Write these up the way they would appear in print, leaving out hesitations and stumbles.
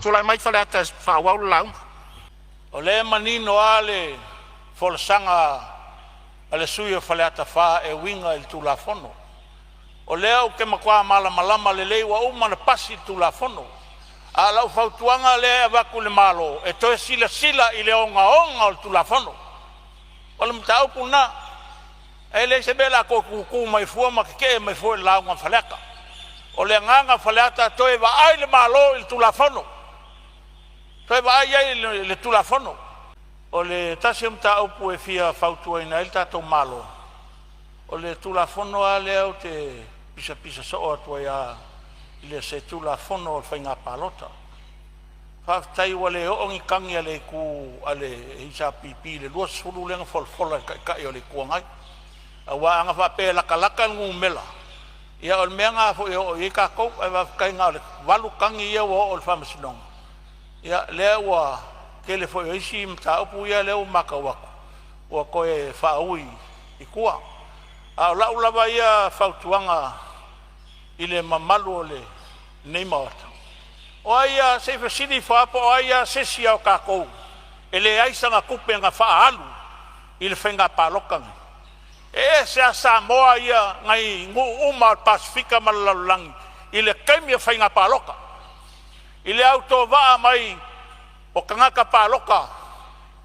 Tulai mai Faleata e faaauau le lauga. O lea e manino lava le folasaga a le sui usufono o Faleata 4 e uiga i le Tulafono. O lea ou te matua malamalama lelei ua uma ona pasi le Tulafono. A o lau fautuaga lea e avatu i le Malo, e toe silasila i le ogaoga o le Tulafono. O le mataupu lena. E leai se mea o le a toe tutu mai ai fua ma tetee mai fua i le lauga a Faleata. O le agaga o Faleata, toe vaai le Malo i le Tulafono, toe vaai i ai i le Tulafono. O le tasi o mataupu e fia fautuaina ai le tatou Malo, o le Tulafono lava lea ou te pisapisa soo atu ai lava i se Tulafono o le Faiga Palota. Faafetai ua le oo ni tagi a le itu a le HRPP i le 20 lea na folafola e le Taitai o le Itu Agai. Aua ana faapea e latalata le numera, ia o le mea lena foi e oo i ai tatou, ae faafetai na o le 8 tagi ia ua oo i le Faamasinoga. Ia lea ua tele foi o isi mataupu ia lea ua matau atu ua toe faaui i tua. A o lau lava ia fautuaga i le mamalu o lenei Maota, o ai lava, se i fesili ifo lava po o ai lava se isi o tatou e leai sana tupe na faaalu i le faiga palota nei. E ese lava Samoa ia nai nuu uma o le Pasefika ma le lalolagi i le taimi o faiga palota, i le autovaa mai o tagata palota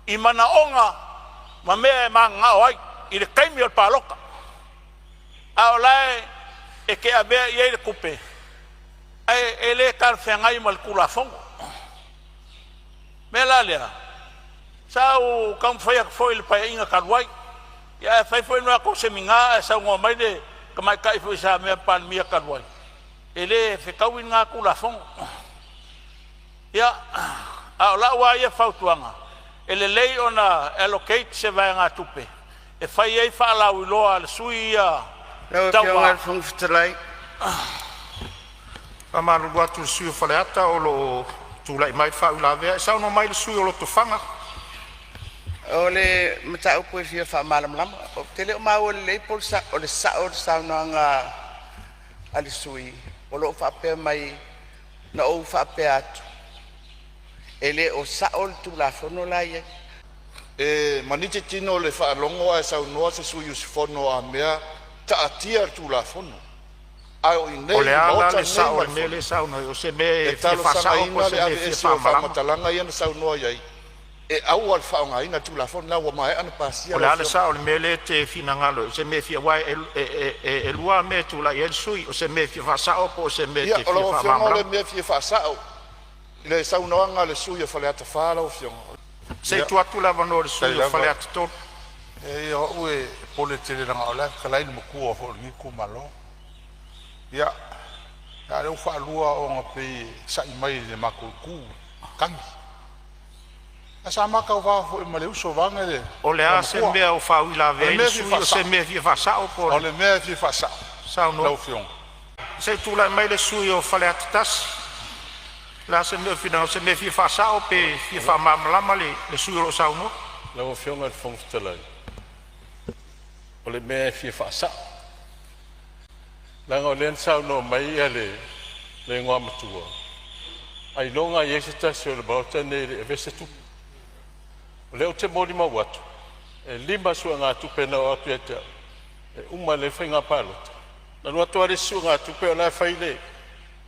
i manaoga ma mea e mananao ai i le taimi o le palota, a o la e te avea i ai le tupe ae e le talafeagai ma le Tulafono. O le mea la lea, sa ou taumafai atu foi i le Paeaiga talu ai, ae fai foi le matou Semina ae saunoa mai le tamaitai foi sa avea ma Palemia talu ai, e le fetaui lena Tulafono. Ia, a o lau lava ia fautuaga, e lelei ona allocate se vaegatupe e fai ai faalauiloa a le sui ia Lau Afioga i tauva. le Fofoga Fetalai. E faamalulu atu i le sui usufono o Faleata o lo o tulai mai le faauilavea. E saunoa mai le sui usufono mo Lotofaga. O le mataupu e fia faamalamalama, ou te le o maua lelei po o le sao o le saunoaga a le sui usufono o lo o faapea mai, na ou faapea atu, e le o sao le Tulafono la e i ai. E maniti tino i le faalogo ae saunoa se sui usufono a mea taatia le Tulafono. A o i inei O i le le a la Maota le lenei sao o ma le le mea Fono, lea e saunoa ai? O se mea e e fia faasao po o talosagaina se le mea e fia aveese o faamalamalama? faamatalaga ia na saunoa i ai e aua le faaaogaina le Tulafono lena ua maea ona pasia O le lau a le Afioga. sao o le mea lea e te finagalo ai? O se mea e fia… aua e lua lava mea e tulai ai le sui usufono, o se mea e fia faasao po o se mea e Ia te o fia lau Afioga o le faamalamalama. mea e fia faasao i le saunoaga a le sui usufono o Faleata 4 lau Afioga. Se i Ia, tuu atu le avanoa i le sui faafetai usufono mo lava. Faleata 3. E o au e popole tele leaga o la e fetalai le matua foi o lenei itumalo. Ia, a o lea ua faalua ona pei e sa'i mai i le matou itu tagi. Ae sa ma tauva foi ma le uso vaeane le O le a se Igoamatua. mea o O faauilavea le ai le mea e fia sui usufono, o se faasa'o, mea e fia faasao po o o le le mea e fia faasa'o saunoa. lau Afioga, Se i tulai mai le sui usufono mo Faleata 1. O le a se mea o e finagalo ai, o se mea e fia faasao pe fia faamalamalama le sui usufono o lo o saunoa? Lau Afioga i le Fofoga Fetalai, o le mea e fia faasa'o, leaga o lea na saunoa mai le Igoamatua, ailoga a i ai se tasi o le Maota lenei e le i avea se tupe. O lea ou te molimau atu, e 5 suegatupe na oo atu ia te au e uma lelei le faiga palota. Na alu atu lava le isi suegatupe o la e fai le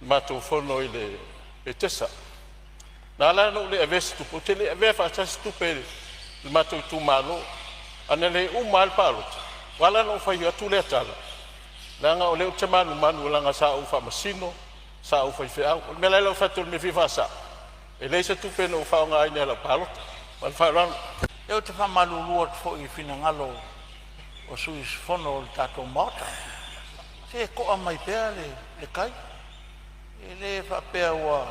matou fono i le Petesa. Na ala ona ou le avea se tupe, ou te le i avea faatasi se tupe i le matou itumalo. Ana le uma lava le palota, ua ala la ona ou fai atu lea tala, leaga o lea ou te manumanu leaga sa ou faamasino, sa ou faifeau. O le mea la lea ua ou fai atu ai o le mea e fia faasao, e leai se tupe na ou faaaogaina i lau palota. Ma le faaaloalo. Ia, ou te faamalulu atu foi i finagalo o sui usufono o le tatou Maota, se to'a mai pea le tai. E le faapea ua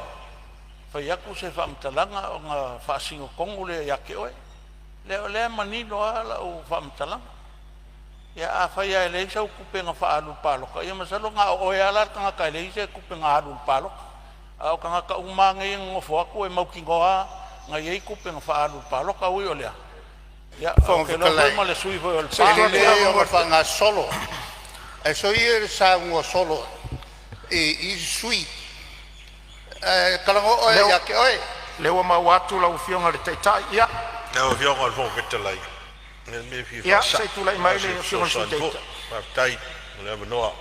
fai atu se faamatalaga ona faasino tonu lea ia te oe. O lea e manino lava lau faamatalaga. Ia afai lava e leai sau tupe na faaalu i le palota, ia masalo na o oe lava la le tagata e leai se tupe na alu i le palota. A o tagata uma lava nei e nonofo atu e mautinoa lava na i ai tupe na faaalu i le palota. Ui o lea, ia ou Fofoga te iloa foi Fetalai, ma le sui usufono foi o e Lepa. lelei ona faagasolo, ae soia le saunoa solo i isi sui Talanoa oe ia te oe. Lea ua maua atu lau Afioga i le Taitai. Ia, Lau Afioga i le Fofoga Fetalai, o le mea e fia Ia, faasao se i tulai mai se le Afioga i le Sui fesoasoani foi. Taitai. Faafetai mo le avanoa.